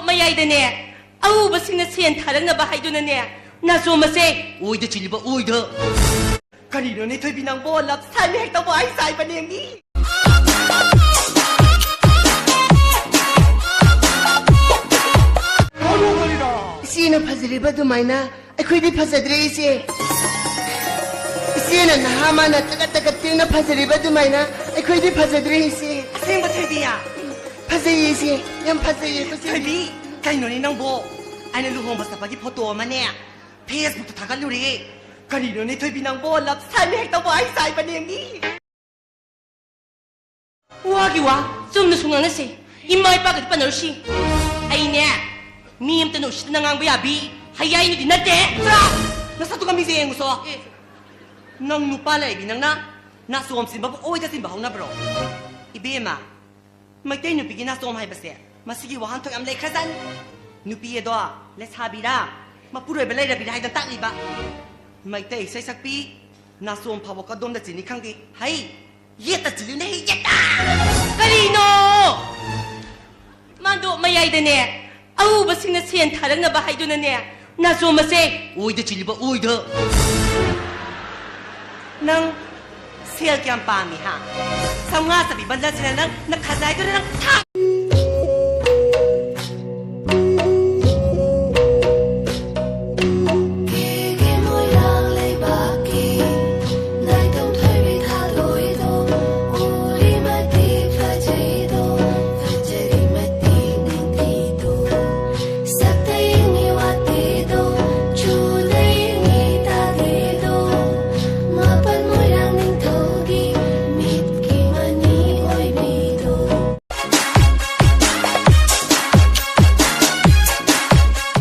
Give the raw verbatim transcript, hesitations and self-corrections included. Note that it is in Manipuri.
ꯃꯌꯥꯏꯗꯅꯦ, ꯑꯎꯕꯁꯤꯡꯅ ꯁꯦꯟ ꯊꯥꯔꯛꯅꯕ ꯍꯥꯏꯗꯨꯅꯅꯦ, ꯅꯥꯆꯣꯝ ꯑꯁꯦ ꯑꯣꯏꯗ ꯆꯤꯜꯂꯤꯕ ꯑꯣꯏꯗ꯫ ꯀꯔꯤꯅꯣꯅꯦ ꯊꯣꯏꯕꯤ ꯅꯪꯕꯣ? ꯂꯞ ꯁꯥꯏꯃꯤ ꯍꯦꯛꯇꯕꯨ ꯑꯩ ꯆꯥꯏꯕꯅꯦ ꯃꯤ꯫ ꯏꯆꯦꯅ ꯐꯖꯔꯤꯕ ꯑꯗꯨꯃꯥꯏꯅ ꯑꯩꯈꯣꯏꯗꯤ ꯐꯖꯗ꯭ꯔꯦ ꯏꯆꯦ꯫ ꯏꯆꯦꯅ ꯅꯍꯥ ꯃꯥꯅ ꯇꯒꯠ ꯇꯒꯠ ꯇꯦꯡꯅ ꯐꯖꯔꯤꯕ ꯑꯗꯨꯃꯥꯏꯅ ꯑꯩꯈꯣꯏꯗꯤ ꯐꯖꯗ꯭ꯔꯦ ꯏꯆꯦ꯫ ꯑꯁꯦꯡꯕ ꯊꯣꯏꯕꯤꯌꯥ? ꯐꯖꯩꯌꯦ ꯏꯆꯦ, ꯌꯥꯝ ꯐꯖꯩꯌꯦ ꯑꯩꯈꯣꯏ ꯆꯦ꯫ ꯊꯣꯏꯕꯤ, ꯀꯩꯅꯣꯅꯦ ꯅꯪꯕꯣ? ꯑꯩꯅ ꯂꯨꯍꯣꯡꯕ ꯆꯠꯄꯒꯤ ꯐꯣꯇꯣ ꯑꯃꯅꯦ ꯐꯦꯁꯕꯨꯛꯇ ꯊꯥꯒꯠꯂꯨꯔꯦ꯫ ꯀꯔꯤꯅꯣꯅꯦ ꯊꯣꯏꯕꯤ ꯅꯪꯕꯣ? ꯂꯞ ꯁꯥꯏꯃꯤ ꯍꯦꯛꯇꯕꯨ ꯑꯩ ꯆꯥꯏꯕꯅꯦ ꯃꯤ꯫ ꯋꯥꯒꯤ ꯋꯥ, ꯆꯨꯝꯅ ꯁꯨꯝ ꯉꯥꯡꯅꯁꯦ꯫ ꯏꯃꯥ ꯏꯄꯥꯒꯗꯤ ꯄꯟꯅꯔꯨꯁꯤ꯫ ꯑꯩꯅꯦ, ꯃꯤ ꯑꯝꯇꯅ ꯎꯁꯤꯠꯇꯅ ꯉꯥꯡꯕ ꯌꯥꯕꯤ ꯍꯌꯥꯏꯅꯨꯗꯤ ꯅꯠꯇꯦ꯫ ꯆꯠꯂꯣ! ꯅꯁꯛꯇꯨꯒ ꯃꯤꯁꯦ ꯌꯦꯡꯉꯨꯁꯣ꯫ ꯑꯦ꯫ ꯅꯪ ꯅꯨꯄꯥ ꯂꯩꯕꯤ ꯅꯪꯅ ꯅꯥꯆꯣꯝ ꯆꯤꯟꯕꯕꯨ ꯑꯣꯏꯗ ꯆꯤꯟꯕ ꯍꯧꯅꯕ꯭ꯔꯣ? ꯏꯕꯦꯝꯃ, ꯃꯩꯇꯩ ꯅꯨꯄꯤꯒꯤ ꯅꯥꯆꯣꯝ ꯍꯥꯏꯕꯁꯦ ꯃꯁꯤꯒꯤ ꯋꯥꯍꯟꯊꯣꯛ ꯌꯥꯝ ꯂꯩꯈ꯭ꯔꯖꯥꯠꯅꯤ꯫ ꯅꯨꯄꯤ ꯑꯗꯣ ꯂꯩꯁꯥꯕꯤꯔꯥ, ꯃꯄꯨꯔꯣꯏꯕ ꯂꯩꯔꯕꯤꯔꯥ ꯍꯥꯏꯗꯅ ꯇꯥꯛꯂꯤꯕ꯫ ꯃꯩꯇꯩ ꯏꯁꯩ ꯁꯛꯄꯤ ꯅꯥꯆꯣꯝ ꯐꯥꯎꯕ ꯀꯗꯣꯝꯗ ꯆꯤꯟꯅꯤ ꯈꯪꯗꯦ꯫ ꯍꯩ, ꯌꯦꯠꯇ ꯆꯤꯜꯂꯨꯅꯦ, ꯍꯩ, ꯌꯦꯠꯇ! ꯀꯔꯤꯅꯣ? ꯃꯥꯗꯣ ꯃꯌꯥꯏꯗꯅꯦ, ꯑꯎꯕꯁꯤꯡꯅ ꯁꯦꯟ ꯊꯥꯔꯛꯅꯕ ꯍꯥꯏꯗꯨꯅꯅꯦ, ꯅꯥꯆꯣꯝ ꯑꯁꯦ ꯑꯣꯏꯗ ꯆꯤꯜꯂꯤꯕ ꯑꯣꯏꯗ꯫ ꯅꯪ ꯁꯦꯜ ꯀꯌꯥꯝ ꯄꯥꯝꯃꯤ, ꯍꯥ? ꯆꯥꯝꯃꯉꯥ ꯆꯄꯤ ꯕꯟꯗꯜꯁꯤꯅ ꯅꯪ ꯅꯈꯖꯥꯏꯗꯨꯅ ꯅꯪ ꯊꯥ